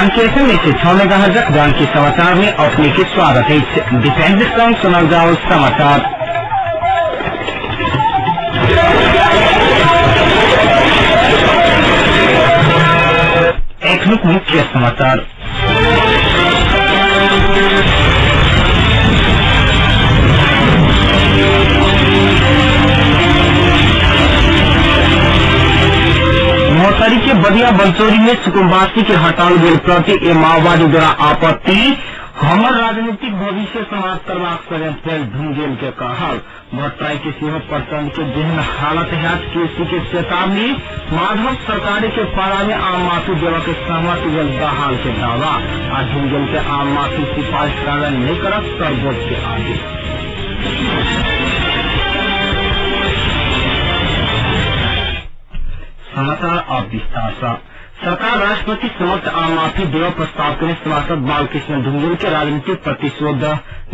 Janaki FM 106 megahertz Janaki समाचार में अपने के स्वागत है। डिफेंस संग सुनल जाओ समाचार। एखनुक मुख्य समाचार। महोत्तरी के बदिया बलचौरी में सुकुम्बासी के हटाल गेल प्रति ए माओवादी द्वारा आपत्ति। हमर राजनीतिक भविष्य समाप्त करबाक षड्यंत्र ढुंगेल के कहल। भट्टराई के सेहो प्रचंड के जेहन हालत है केसी के चेतावनी। माधव सरकारी के पारा में आम माफी देवा के सहमति गेल बहाल के दावा। आ ढुंगेल के आम माफी सिफारिश कार्रवाई नहीं करत सर्वोच्च के आदेश। समाचार अब विस्तार से। सरकार राष्ट्रपति समक्ष आम माफी देव प्रस्ताव के सभासद बालकृष्ण ढुंगेल के राजनीतिक प्रतिशोध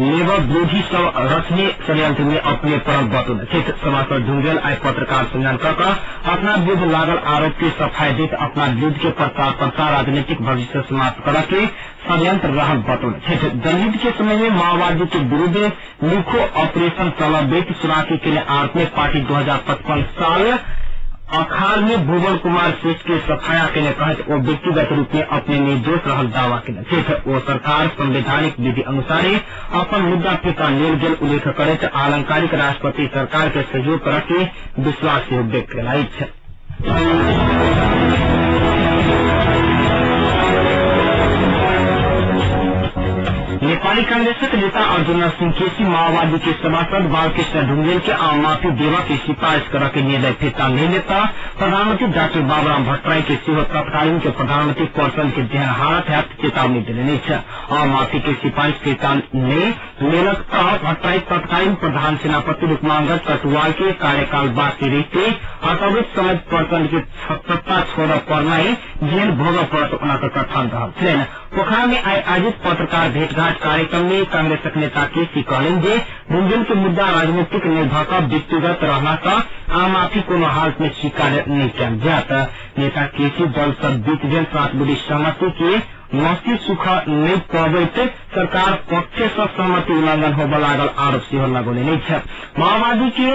लेव विरोधी सब रचने षड्यंत्र में अपने पड़ल बतौने छथि। सभासद ढुंगेल आइ पत्रकार सम्मेलन कर अपना विरुद्ध लागल आरोप के सफाई दैत अपना विरुद्ध के प्रचार प्रसार राजनीतिक भविष्य समाप्त कर के षड्यंत्र रहल बतौने छथि। जनयुद्ध के समय में माओवादी के विरुद्ध लिखो ऑपरेशन चलबैत सुराकी के आरोप में पार्टी 2055 साल अखाड़ में भुवन कुमार श्रेष्ठ के सफाया के कहत ओ व्यक्तिगत रूप में अपने निर्दोष रहल दावा केने छथि। ओ सरकार संवैधानिक विधि अनुसार अपन मुद्दा फिर्ता लेल गेल उल्लेख करैत आलंकारिक राष्ट्रपति सरकार के सहयोग करऽ के विश्वास सेहो व्यक्त केलनि अछि। नेपाली कांग्रेसक नेता अर्जुन सिंह केसी माओवादी के सभासद बालकृष्ण ढुंगेल के आम माफी देवा के सिफारिश कर के निर्णय फिर्ता नहीं लेता प्रधानमंत्री डाक्टर बाबूराम भट्टराई के सेहो तत्कालीन के प्रधानमंत्री प्रचंड के जेहन हालत है चेतावनी देने अछि। आम माफी के सिफारिश फिर्ता नहीं लेलक त भट्टराई तत्कालीन प्रधान सेनापति रुक्मांगद कटुवाल के कार्यकाल बाँकी रहते हटबैत समय प्रचंड के सत्ता छोड़ पड़नाइ जेल भोग पड़त ओना कथन रहल छलनि। पोखरा में आइ आयोजित पत्रकार भेंटघाट कार्यक्रम में कांग्रेसक नेता केसी कहलनि जे ढुंगेल के मुद्दा राजनीतिक नहि भऽ कऽ व्यक्तिगत रहला सँ आम माफी कोनो हालत में स्वीकार नहि कयल जायत। नेता केसी दल सब बीच भेल 7 गोटी सहमति के मस्ती सुख नहि पबैत सरकार पक्ष सँ सहमति उल्लंघन होबय लागल आरोप सेहो लगौलनि अछि। माओवादी के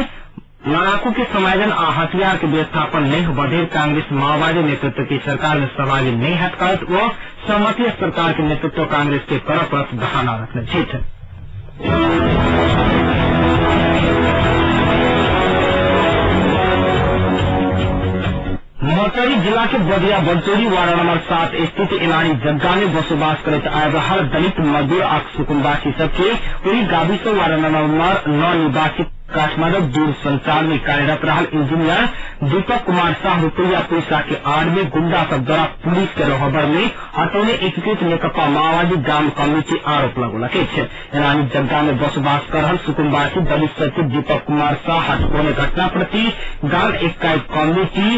लड़ाकू के समायोजन आ हथियार के व्यवस्थापन नहीं होबय कांग्रेस माओवादी नेतृत्व की सरकार में सहभागी नहीं हट करत ओ सहमति सरकार के नेतृत्व कांग्रेस के करऽ पड़त बहाना रखने छथि। महोत्तरी जिला के बदिया बलचौरी वार्ड नंबर 7 स्थित एलानी जग्गा में बसोबास करैत आबि रहल दलित मजदूर आ सुकुम्बासी सबके ओहि गाविस वार्ड नंबर 9 निवासी काठमाडौँ दूर संचार में कार्यरत रहल इंजीनियर दीपक कुमार शाह रुपैया पैसा के आड़ में गुंडा सब द्वारा पुलिस के रहबर में हटौने एकीकृत नेकपा माओवादी ग्राम कमिटी आरोप लगौलक अछि। एलानी जग्गा में बसोबास कर रहल सुकुम्बासी दलित सचिव दीपक कुमार शाह हटौने घटना प्रति ग्राम इकाई कमिटी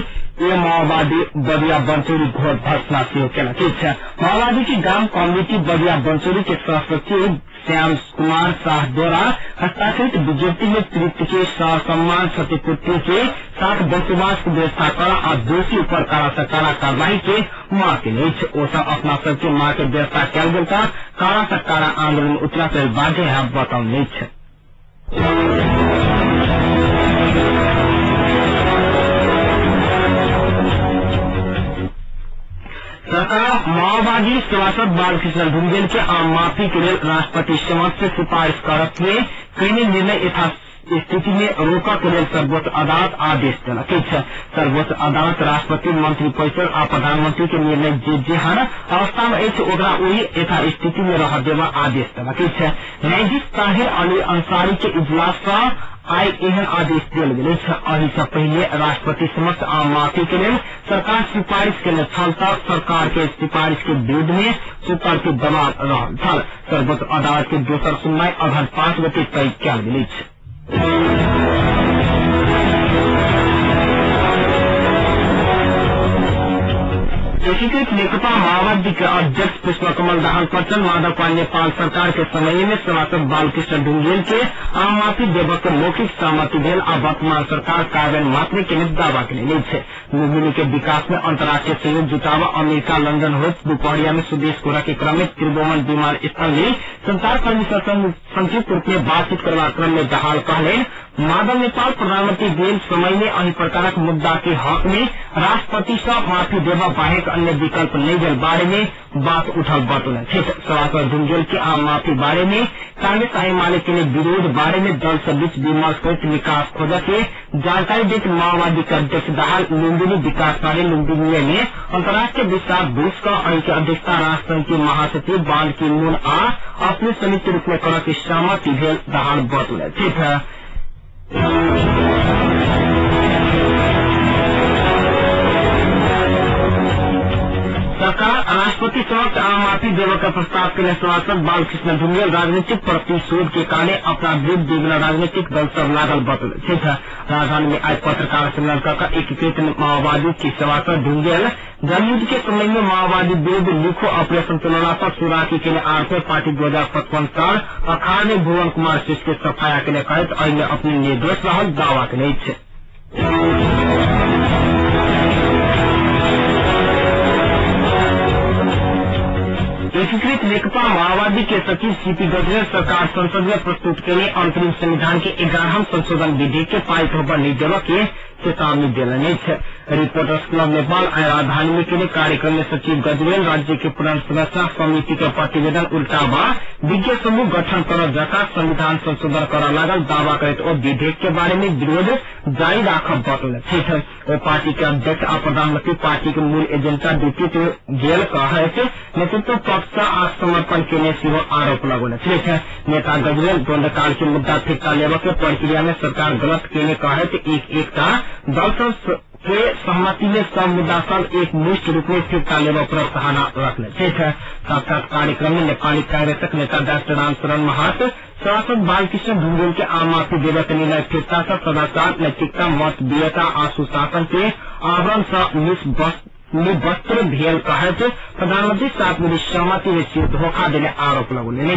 ए माओवादी बदिया बलचौरी घोर भर्त्सना सेहो केलक अछि। माओवादी की ग्राम कमिटी बदिया बलचौरी के सहसचिव श्याम कुमार शाह द्वारा हस्ताक्षरित विज्ञप्ति में पीड़ित के सम्मान क्षतिपूर्ति के साथ बसोबास के व्यवस्था कर आ दोषी ऊपर कड़ा से कड़ा कार्रवाई के मांग केने अछि। ओ सब अपना सबके मांग के व्यवस्था कयल गेल त कड़ा से कड़ा आंदोलन में उतरा के बाध्य है बतौने अछि। सरकार माओवादी सभासद बालकृष्ण ढुंगेल के आम माफी के लेल राष्ट्रपति समक्ष सिफारिश करत में कयने निर्णय यथा स्थिति में रोकऽ के लेल सर्वोच्च अदालत आदेश देलक अछि। सर्वोच्च अदालत राष्ट्रपति मंत्री परिषद आ प्रधानमंत्री के निर्णय जे जेहन अवस्था में अछि ओकरा ओहि यथा स्थिति में रह देबा आदेश देलक अछि। न्यायाधीश ताहिर अली अंसारी के इजलास सँ आइ एहन आदेश देल गेल अछि। एहि सँ पहिने राष्ट्रपति समक्ष आम माफी के लेल सरकार सिफारिश केने छल त सरकार के सिफारिश के विरुद्ध में सुतर्फी दबाव रहल छल। सर्वोच्च अदालत के दोसर सुनवाई अगहन 5 गते तय कयल गेल अछि। एकीकृत नेकपा माओवादी के अध्यक्ष पुष्पकमल दाहाल प्रचण्ड माधव नेपाल सरकार के समय में सभासद बालकृष्ण ढुंगेल के आम माफी देवक के मौखिक सहमति भेल आ वर्तमान सरकार कार्यान्वयन मात्र के दावा के लिए। लुम्बिनी के विकास में अंतर्राष्ट्रीय सहयोग जुटावा अमेरिका लंदन होत दुपहरिया में स्वदेश कोरा के क्रम में त्रिभुवन विमानस्थल में संचारकर्मी संक्षिप्त रूप में बातचीत करवा क्रम में दाहाल कहले माधव नेपाल प्रधानमंत्री भेल समय में अहि प्रकारक मुद्दा के हक में राष्ट्रपति से माफी देवा बाहेक अन्य विकल्प नहीं भेल बारे में बात उठल बतौने। सभासद ढुंगेल के आम माफी बारे में कांग्रेस एमाले के विरोध बारे में दल सब बीच विमर्श कर विकास खोज के जानकारी देत माओवादी के अध्यक्ष दाहाल लुम्बिनी विकास बारे लुम्बिनी में अंतर्राष्ट्रीय विस्तार बुश का अहि के अध्यक्षता राष्ट्र संघ के महासचिव बान की मून आ अपने संयुक्त रूप में कर के सहमति भेल दाहाल बतौने। सरकार राष्ट्रपति समक्ष आम माफी देवे का प्रस्ताव के लिए सभासद बालकृष्ण ढुंगेल राजनीतिक प्रतिशोध के कारण अपना विरुद्ध विभिन्न राजनीतिक दल सब लागल बतौले। राजधानी में आज पत्रकार सम्मेलन कर एकीकृत माओवादी के सभासद ढुंगेल जनयुद्ध के समय में माओवादी विरुद्ध लिखो ऑपरेशन चलाना पर सुराकी के लिए आरोप पार्टी 2055 साल अखाड़ में भुवन कुमार श्रेष्ठ के सफाया के लिए कहत अहिने अपने निर्दोष रहल दावा के लिए। एकीकृत नेकपा माओवादी के सचिव सीपी गजरेल सरकार संसद में प्रस्तुत के लिए अंतरिम संविधान के 11वां संशोधन विधेयक के पारित होकर नहीं देवे के चेतावनी दिलने। रिपोर्टर्स क्लब नेपाल आय राजधानी में के कार्यक्रम में सचिव गजरेल राज्य के पुनर्संरचना समिति के प्रतिवेदन उल्टावा विज्ञ समूह गठन कर जका संविधान संशोधन कर लागल दावा करत और विधेयक के बारे में विरोध जारी राखब बतौले। ओ पार्टी के अध्यक्ष आ प्रधानमंत्री पार्टी के मूल एजेंडा विकृत गेल कहत नेतृत्व पक्ष आत्मसमर्पण के लिए सेहो आरोप लगौने। नेता गजरेल द्वंदकाल के मुद्दा फिर्ता लेवे के प्रक्रिया में सरकार गलत केने कहत एक एकता दल सब के सहमति में सब मुद्दा सब एक मुष्ट रूप में फिर्ता लेवे पर सहाना रखने। साथ साथ कार्यक्रम में नेपाली कांग्रेसक नेता डाक्टर रामशरण महत सभासद बालकृष्ण ढुंगेल के आम माफी देवे के निर्णय फिर्ता से सदाचार नैतिकता मतबीयता आ सुशासन के आवरण से निवस्त्र भेल कहत प्रधानमंत्री सात मिली सहमति में सिर्फ धोखा देने आरोप लगौने।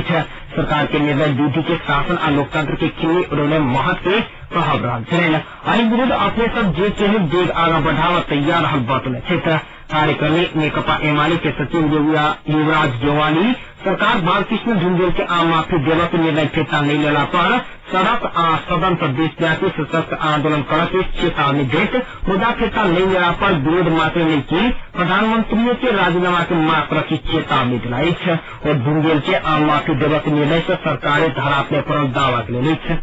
सरकार के निर्णय विधि के शासन आ लोकतंत्र के खिल्ली उड़ौने महत्व के कहब रहल छलनि। एहि विरुद्ध अपने सब जे केहू डेग आगा बढ़ावा तैयार रहल बतौने। कार्यक्रम में नेकपा एमाले के सचिव युवराज जोवानी सरकार बालकृष्ण ढुंगेल के आम माफी देवे के निर्णय फिर्ता नहीं लेला पर सड़क आ सदन पर देशव्यापी सशस्त्र आंदोलन कर के चेतावनी देत मुद्दा फिर्ता नहीं लेला पर विरोध मात्र नहीं की प्रधानमंत्री के राजीनामा के मांग कर चेतावनी दिलाई और ढुंगेल के आम माफी देवे के निर्णय से सरकार धरातल पर दावा के लिए।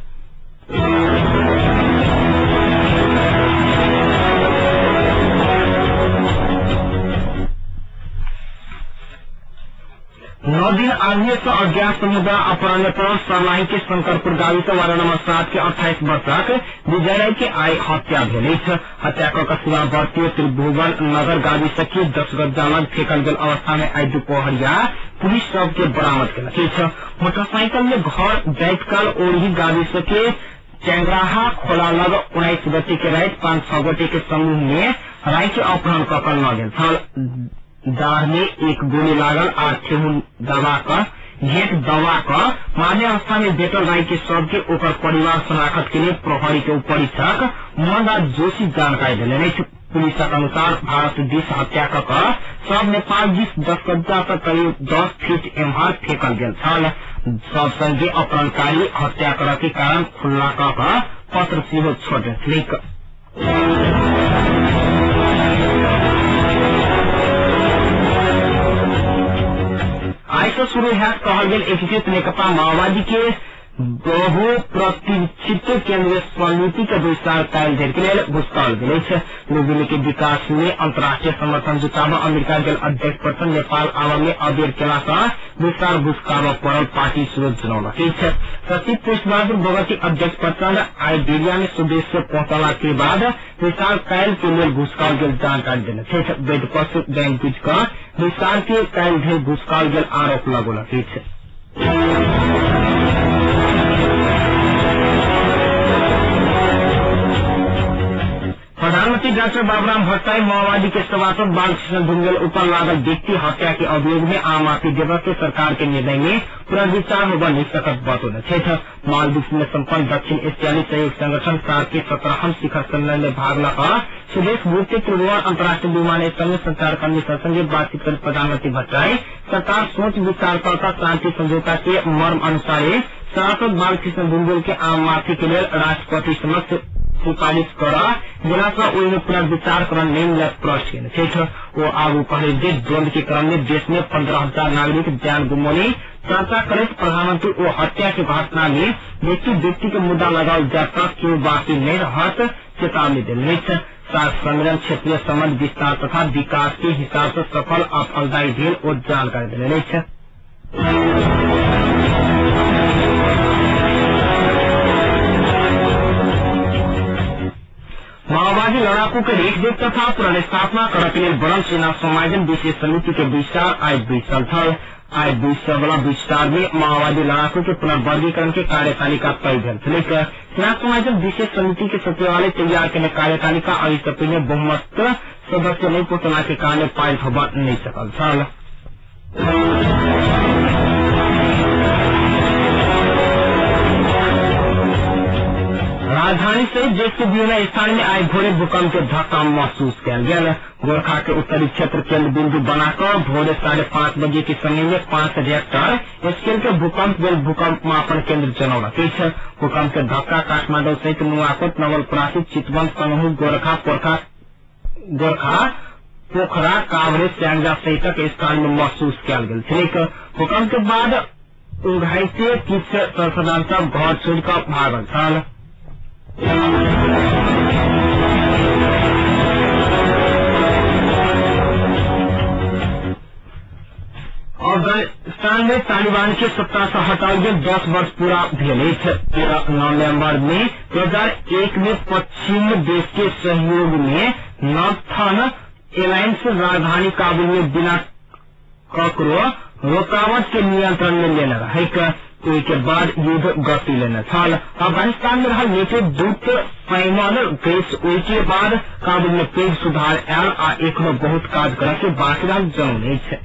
नौ दिन आगे से अज्ञात समुदाय अपहरण पर सर्लाही के शंकरपुर गाविस वार्ड नंबर 7 के 28 वर्षक विजय राय के आइ हत्या भेल अछि। हत्या कऽ सीमावर्ती त्रिभुवन नगर गाविस के 10 गज्जा लग फेकल गेल अवस्था में आइ दुपहरिया पुलिस शव के बरामद केलक अछि। मोटरसाइकिल में घर जाइत काल ओही गाविस के चेंगराहा खोला लग 19 गोटे के राति 5-6 गोटे के समूह में राय के अपहरण कऽ के लऽ गेल छल। दाह में एक गोली लागल आ ठेहुन दबा कऽ घेट दबा कऽ मारने अवस्था में भेटल राय के शव के ओकर परिवार शनाखत के लिए प्रहरी के उपरीक्षक मोहनराज जोशी जानकारी देलनि अछि। पुलिसक अनुसार भारत दिस हत्या कऽ के शव नेपाल दिस 10 गज्जा सँ करीब 10 फीट एम्हर फेकल गेल छल। शव संगे अपहरणकारी हत्या करऽ के कारण खुल्ला कऽ के पत्र सेहो छोड़ने छलैक। आइ से शुरू हैत कहल गेल एकीकृत नेकपा माओवादी के बहुप्रतीक्षित केन्द्रीय समिति के बैसार काल्हि धरि के लेल घुसकाओल गेल अछि। लुम्बिनी के विकास में अंतर्राष्ट्रीय समर्थन जुटाबऽ अमेरिका गेल अध्यक्ष प्रचण्ड नेपाल आबऽ में अबेर केला सँ बैसार घुसकाबऽ पड़ल पार्टी स्रोत जनौलक अछि। सचिव पुष्पबहादुर भगवती अध्यक्ष प्रचण्ड आइ बेरिया में स्वदेश से पहुंचला के बाद बैसार काल्हि के लेल घुसकाओल गेल जानकारी देने छथि। वैद्य पशु बैंक बुझि कऽ बैसार के काल्हि धरि घुसकाओल गेल आरोप लगौलक अछि। प्रधानमंत्री प्रधानमंत्री डाक्टर बाबूराम भट्टराई माओवादी के सभासद बालकृष्ण ढुंगेल ऊपर लागल व्यक्ति हत्या के अभियोग में आम माफी देवे के सरकार के निर्णय में पुनर्विचार होबे नहीं सकत बतौने छथि। मालदीव में सम्पन्न दक्षिण एशियाली सहयोग संगठन सार्क के 17वां शिखर सम्मेलन में भाग लकर स्वदेश घुरते त्रिभुवन अंतर्राष्ट्रीय विमानस्थल में संचारकर्मी संगे बातचीत कर प्रधानमंत्री भट्टराई सरकार सोच विचार करता शांति समझौता के मर्म अनुसार सभासद बालकृष्ण ढुंगेल के आम माफी के लिए राष्ट्रपति समक्ष सिफारिश कर जेना से ओहिमे पुनर्विचार कर नहीं मिलत प्रश्न केने छथि। ओ आगू कहले जे द्वंद के क्रम में देश में 15,000 नागरिक जान गुमौने चर्चा करैत प्रधानमंत्री ओ हत्या के घटना में व्यक्ति व्यक्ति के मुद्दा लगाओल जाय तक केओ बाकी नहीं रहत चेतावनी देने छथि। सार्क सम्मेलन क्षेत्रीय संबंध विस्तार तथा विकास के हिसाब से सफल आ फलदायी भेल ओ जानकारी देने छथि। माओवादी लड़ाकू के रेखदेख तथा पुनर्स्थापना करऽ के लेल बनल सेना समायोजन विशेष समिति के विस्तार आइ बैसल छल। आइ बैसल वाला विस्तार में माओवादी लड़ाकू के पुनर्वर्गीकरण के कार्यतालिका तय भेल छलैक। सेना समायोजन विशेष समिति के सचिवालय तैयार केने कार्यतालिका एहि से पहिने बहुमत सदस्य नहीं पहुंचला के कारण पारित होबऽ नहीं सकल छल। राजधानी सहित देश के विभिन्न स्थान में आइ भोरे भूकंप के धक्का महसूस कयल गेल। गोरखा के उत्तरी क्षेत्र केंद्र बिंदु बनाकर भोरे 5:30 बजे के समय में 5 रिएक्टर स्केल के भूकंप भेल भूकंप मापन केंद्र जनौलक अछि। भूकंप के धक्का काठमाडौँ सहित नुवाकोट, नवलपरासी, चितवन, तनहु, गोरखा, पोखरा, काभ्रे, स्यांगजा सहितक स्थान में महसूस कयल गेल छलैक। भूकंप के बाद उघाइते किछु सर्वसाधारण सब घर छोड़ि कऽ भागल छल। अफगानिस्तान में तालिबान के सत्ता से हटाओल गेल 10 वर्ष पूरा भेल अछि। 13 नवम्बर में 2001 में पश्चिम देश के सहयोग में नॉर्थर्न एलायंस राजधानी काबुल में बिना ककरो रोकावट के नियंत्रण में लेने रहैक। ओहि के बाद युद्ध गति लेने छल। अफगानिस्तान में रहल नेटो दूत साइमन ग्रेस ओहि के बाद काबुल में पैघ सुधार आयल आ एखनो बहुत काज करऽ के बाकी रहल जनौने अछि।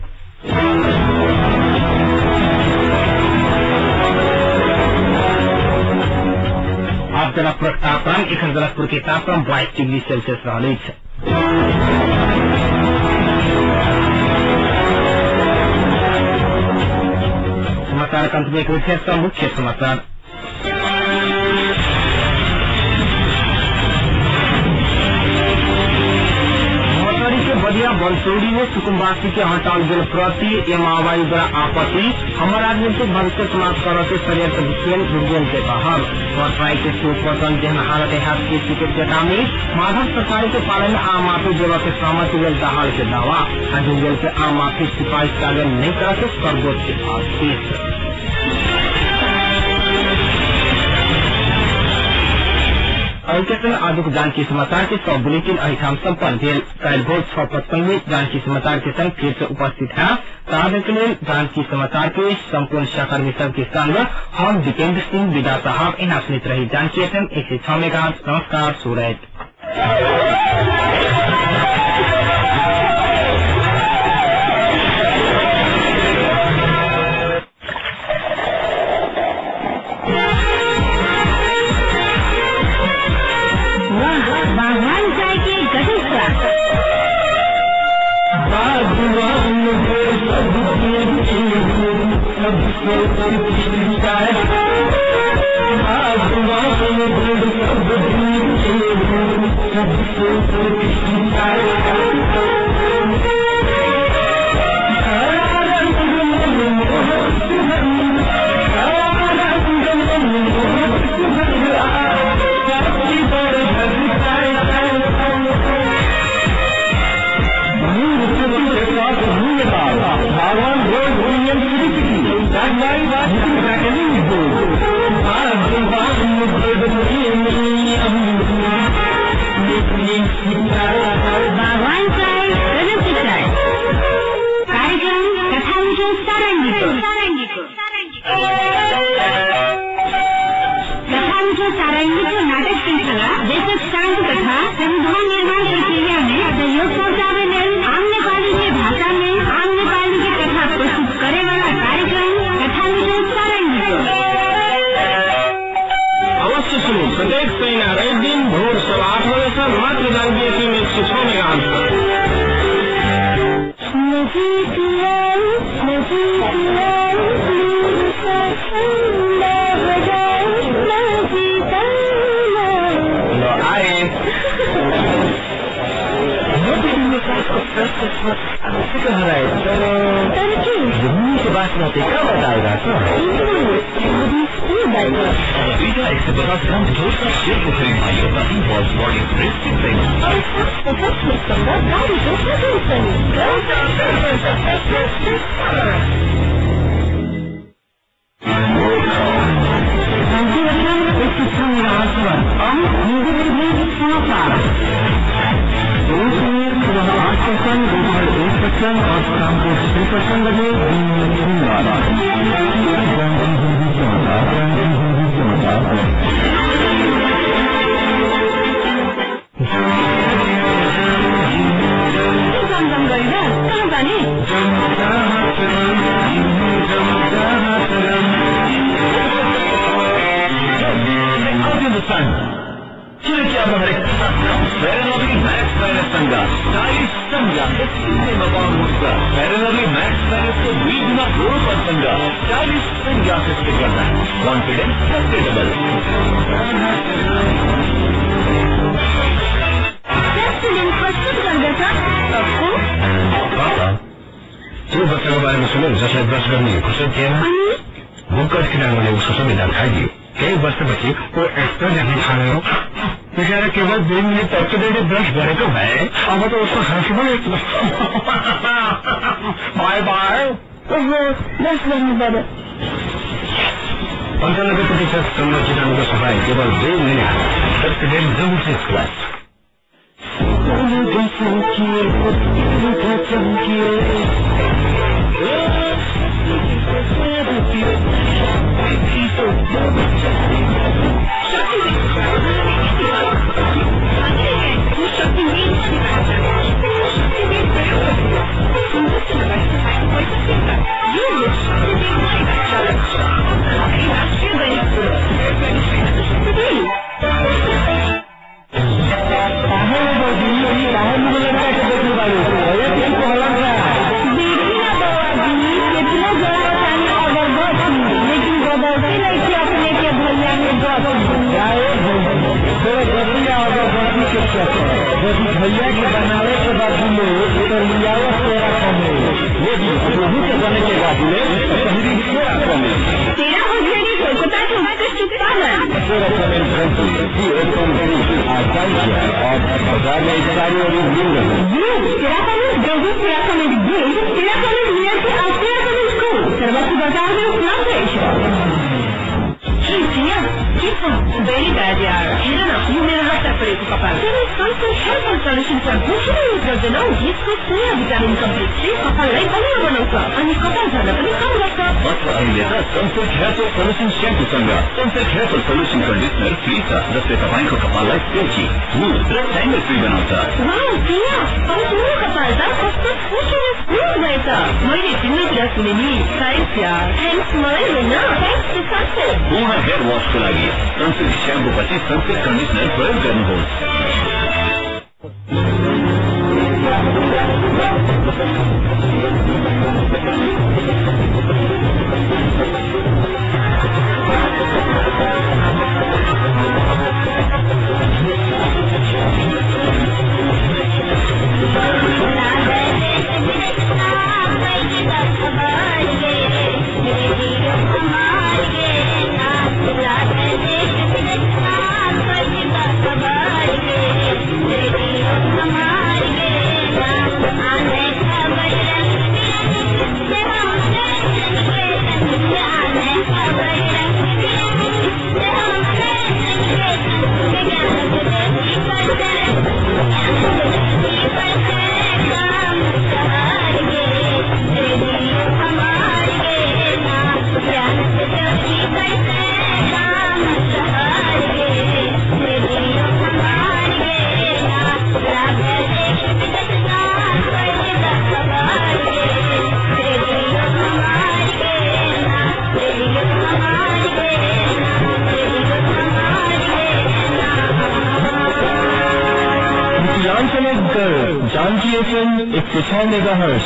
आब जनकपुरक तापक्रम एखन जनकपुर के तापक्रम 22 डिग्री सेल्सियस रहल अछि। समाचार अंत में एक मुख्य समाचार। मौसरी के बदिया बलचौड़ी में सुकुम्बासी के हटाओल गेल प्रति माओवादी द्वारा आपत्ति। हमर राजनीतिक भविष्य समाप्त करऽ के षड्यंत्र विषय ढुंगेल के कहब। भट्टराई के सुपतन जेहन हालत हैत केसी के चेतावनी। माधव सरकारी के पालन में आम माफी देवे के सहमति भेल दाहाल के दावा। आ ढुंगेल के आम माफी सिफारिश कार्य नहीं करऽ के सर्वोच्च आदेश। एहि संग आजुक जानकी समाचार के सब बुलेटिन एहिठाम सम्पन्न भेल। काल्हि भोर 6:55 में जानकी समाचार के संग फिर से उपस्थित है। ताबे लेल जानकी समाचार के संपूर्ण सहकर्मी सबके संग हम दीपेंद्र सिंह विदा साहब एना सुनैत रही जानकी एफएम 106 मेगाहर्ट्ज। नमस्कार, सुरैत। बागवान चाय के गजब स्वाद। बागवान बागवान चाय गजब की चाय कार्यक्रम कथा सारंगी। कथा सारंगी नाटक श्रृंखला जैसे शांत कथा संविधान निर्माण। हराए तर तर के मुँह से बात न का बताएगा सर। बीटा 150 ग्राम डोसा शेर पोखरी भाइयों बॉडी सुबह 8%, दोपहर 1% और शाम को 6% बजे दिन में 3 बार। कहाँ जाने? किनकि अब हरेक फेयर मैक्स फेयरनेससँग स्टाइलिस सनग्लासेस किन्नेमा पाउनुहुन्छ। फेयर मैक्स फेयरनेसको 2 गुणा गोरोपनसँग स्टाइलिस सनग्लासेसले गर्दा कन्फिडेन्स डबल। प्रस्तुत गर्दछ। त्यो बच्चाको बारेमा सुन्यो जसलाई ब्रस गर्ने फुर्सद थिएन, भुक्कड किराङले उसको सबै दाँत खाइदियो। केही वर्षपछि ऊ यस्तो देख्न थाल्यो, बिचरा केवल 2 मिनट पेप्सोडेन्टले ब्रस गरेको भए अब त उसको हाँसो पनि बाई बाई। ओहो, ब्रस गर्नु पर्यो। 95% सम्म जीवाणुको सफाई केवल 2 मिनट। पेप्सोडेन्ट प्लस। भैया के बनावे के बाद तो लियाओ तेरा कमे, ये प्रभु के बने के बाद तेरा और बाजार में सारी और मिल रही सर्वत्र बाजार में उपलब्ध है। भेरी ब्याड यार, हेर न यो मेरो रट्टा परेको कपाल। तिमी सनसिल्क हेयर सल्युसन स्याम्पू किन युज गर्दैनौ? यसको सोया भिटामिन कम्प्लेक्सले कपाललाई बलियो बनाउँछ अनि कपाल झर्न पनि कम गर्छ। मात्र अहिले त सनसिल्क हेयर सल्युसन स्याम्पूसँग Sunsilk hair solution conditioner free छ, जसले तपाईँको कपाललाई सिल्की, स्मुथ र ट्याङ्गल फ्री बनाउँछ। वाउ प्रिया, अब तिम्रो कपाल त कस्तो खुसी र स्मुथ भएछ। मैले तिम्रो कुरा सुने नि। Thanks यार। Thanks मलाई होइन, thanks to Sunsilk. पूर्ण हेयर वासको लागि सनसिल्क स्याम्पू पछि सनसिल्क कन्डिसनर प्रयोग गर्नुहोस्। Mithilanchal Janaki FM 106 megahertz.